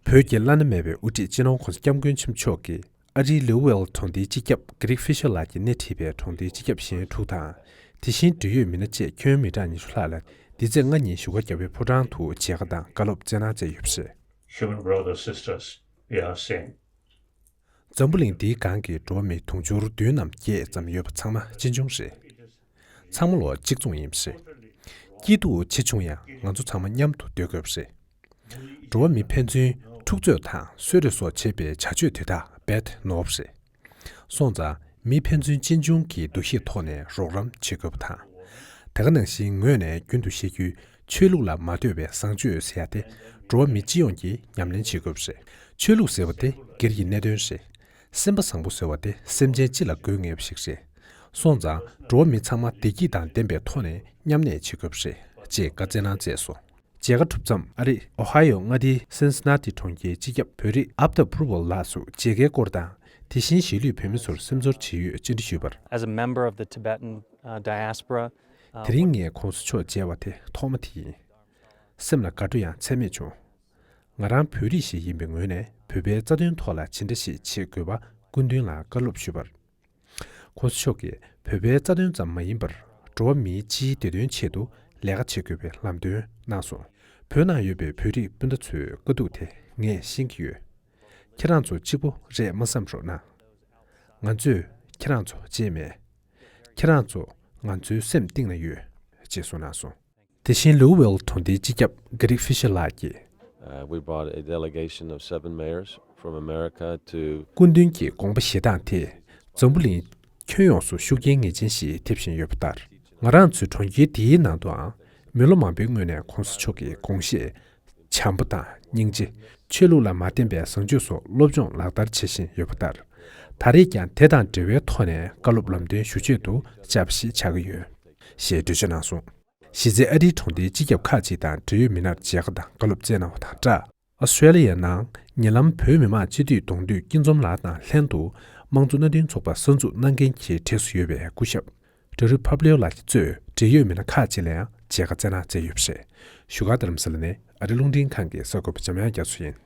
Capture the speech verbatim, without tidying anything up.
བོད་ཀྱི་བླ་ན་མེད་པའི་དབུ་ཁྲིད་སྤྱི་ནོར་༧གོང་ས་༧སྐྱབས་མགོན་ཆེན་པོ་མཆོག་གིས་ཨ་རིའི་ལེའུ་ཝེལ་གྲོང་སྡེའི་སྤྱི་ཁྱབ་གྷི་རིག་ཧྥི་ཤར་ལགས་ཀྱིས་སྣེ་ཁྲིད་པའི་གྲོང་སྡེའི་སྤྱི་ཁྱབ་གཞན་དྲུག་དང་། དེ་བཞིན་འབྲེལ་ཡོད་མི་སྣ་བཅས་ཁྱོན་མི་གྲངས་ཉི་ཤུ་ལྷག་ལ་འདི་ཚེས་ལྔ་ཉིན་བཞུགས་སྒར་རྒྱལ་བའི་ཕོ་བྲང་དུ་མཇལ་ཁ་དང་བཀའ་སློབ་སྩལ་གནང་མཛད་ཡོད་པ་རེད། Human brothers, sisters, we have seen. འཛམ་བུ་གླིང་འདིའི་སྒང་གི་འགྲོ་བ་མི་དུང་ཕྱུར་བདུན་ནམ་བརྒྱད་ཙམ་ཡོད་པ་ཚང་མ་གཅེན་གཅུང་རེད། ཚང་མ་ལོ་གཅིག་མཚུངས་ཡིན་པ་རེད། སྐྱིད་སྡུག་ཆེ་ཆུང་ཡང་ང་ཚོ་ཚང་མ་མཉམ་དུ་སྡོད་དགོས་པ་རེད། འགྲོ་བ་མི་ཕན་ཚུན་འཁྲུག་རྩོད་དང་གསོད་རེས་སོགས་བྱེད་པའི་བྱ་སྤྱོད་དེ་དག་རྦད་ནོར་བ་རེད། སོང་ཙང་མི་ཕན་ཚུན་གཅེན་གཅུང་གི་འདུ་ཤེས་ཐོག་ནས་རོགས་རམ་བྱེད་དགོས་པ་དང་། དེ་ག་ནང་བཞིན་ངོས་ནས་རྒྱུན་དུ་བཤད་རྒྱུའི་ཆོས་ལུགས་ལ་མ་ལྟོས་པའི་བཟང་སྤྱོད་ཟེར་ཡ་དེ་འགྲོ་བ་མི་སྤྱི་ཡོངས་ཀྱིས་ཉམས་ལེན་བྱེད་དགོས་པ་རེད། ཆོས་ལུགས་ཟེར་བ་དེ་སྒེར་གྱི་གནད་དོན་རེད། སེམས་པ་བཟང་པོ་ཟེར་བ་དེ་སེམས་ཅན་སྤྱི་ལ་དགོས་ངེས་པ་ཞིག་རེད། སོང་ཙང་འགྲོ་བ་མི་ཚང་མ་བདེ་སྐྱིད་དང་ལྡན་པའི་ཐོག་ནས་མཉམ་གནས་བྱེད་དགོས་པ་རེད་ཅེས་བཀའ་སྩལ་གནང་མཛད་སོང་། མཇལ་ཁ་གྲུབ་མཚམས་ཨ་རིའི་ཨོ་ཧའི་ཡོ་མངའ་སྡེའི་སིན་སི་ན་ཏི་གྲོང་ཁྱེར་སྤྱི་ཁྱབ་བོད་རིགས་ཨབ་ཏ་པུར་བོལ་ལགས་སུ་མཇལ་ཁའི་སྐོར་དང་དེ་བཞིན་གཞིས་ལུས་བོད་མི་ཚོར་སེམས་ཚོར་ཇི་ཡོད་བཅར་འདྲི་ཞུས་པར། As a member of the Tibetan, uh, diaspora, uh, དེ་རིང་ངས་༧གོང་ས་མཆོག་མཇལ་བ་དེ་ཐོག་མ་དེ་ཡིན། སེམས་ལ་དགའ་སྤྲོ་ཡང་ཚད་མེད་བྱུང་། ང་རང་བོད་རིགས་ཤིག་ཡིན་པའི་ངོས་ནས་བོད་པའི་རྩ་དོན་ཐོག་ལ་ཇི་འདྲ་ཞིག་བྱེད་དགོས་པ་སྐུ་མདུན་ལ་བཀའ་སློབ་ཞུས་པར། ༸གོང་ས་མཆོག་གིས་བོད་པའི་རྩ་དོན་ཙམ་མ་ཡིན་པར་འགྲོ་བ་མིའི་སྤྱིའི་བདེ་དོན་ཆེད་དུ་ལས་ཀ་བྱེད་དགོས་པའི་ལམ་སྟོན་གནང་སོང་། བོད་ནང་ཡོད་པའི་བོད་རིགས་སྤུན་ཟླ་ཚོའི་དཀའ་སྡུག་དེ་ངས་ཤེས་ཀྱི་ཡོད། ཁྱེད་རང་ཚོ་གཅིག་པོ་རེད་མ་བསམ་རོགས་གནང་། ང་ཚོས་ཁྱེད་རང་ཚོ་བརྗེད་མེད། ཁྱེད་རང་ཚོ་ང་ཚོའི་སེམས་གཏིང་ན་ཡོད། ཅེས་གསུངས་གནང་སོང་། དེ་བཞིན་ལུའུ་ཝེལ་གྲོང་སྡེའི་སྤྱི་ཁྱབ་གྷི་རིག་ཧྥི་ཤར་ལགས་ཀྱིས། Uh, we brought a delegation of seven mayors from America to སྐུ་མདུན་གྱི་དགོངས་པ་བཞེས་སྟངས་དེས་འཛམ་བུ་གླིང་ཁྱོན་ཡོངས་སུ་ཤུགས་རྐྱེན་ངེས་ཅན་ཞིག་ཐེབས་བཞིན་ཡོད་པ་ལྟར། ང་རང་ཚོའི་གྲོང་ཁྱེར་འདིའི་ནང་དུའང་མི་ལོ་མང་པོའི་སྔོན་ནས་༸གོང་ས་མཆོག་གི་དགོངས་བཞེད་བྱམས་པོ་དང་སྙིང་རྗེ། ཆོས་ལུགས་ལ་མ་བརྟེན་པའི་བཟང་སྤྱོད་སོགས་སློབ་སྦྱོང་ལག་བསྟར་བྱེད་བཞིན་ཡོད་པ་ལྟར། ད་རེས་ཀྱང་དེ་དང་འབྲེལ་བའི་ཐོག་ནས་བཀའ་སློབ་ལམ་སྟོན་ཞུ་ཆེད་དུ་བཅར་བ་ཞིག་ཆགས་ཀྱི་ཡོད། ཞེས་འགྲེལ་བརྗོད་གནང་སོང་། གཞི་རྩའི་ཨ་རིའི་གྲོང་སྡེའི་སྤྱི་ཁྱབ་ཁག་ཅིག་དང་འབྲེལ་ཡོད་མི་སྣར་མཇལ་ཁ་དང་བཀའ་སློབ་སྩལ་གནང་བ་དང་སྦྲགས། ཨོ་སི་ཀྲེ་ལི་ཡའི་ནང་ཉེ་ལམ་བོད་མི་མང་སྤྱི་འཐུས་གདོང་འདུས་སྐྱིད་འཛོམས་ལགས་དང་ལྷན་དུ་དམངས་གཙོ་མནའ་མཐུན་ཚོགས་པ་གསར་འཛུགས་གནང་མཁན་གྱི་གྲས་སུ་ཡོད་པའི་སྐུ་ཞབས་ཌེ་རི་ཕབ་ལིའོ་ལགས་ཀྱིས་གཙོས་འབྲེལ་ཡོད་མི་སྣ་ཁག་ཅིག་ལ་ཡང་མཇལ་ཁ་སྩལ་གནང་མཛད་ཡོད་པ་རེད། བཞུགས་སྒར་རྡ་རམ་ས་ལ་ནས་ཨ་རི་རླུང་འཕྲིན་ཁང་གི་གསར་འགོད་པ་འཇམ་དབྱངས་རྒྱ་མཚོ་ཡིན།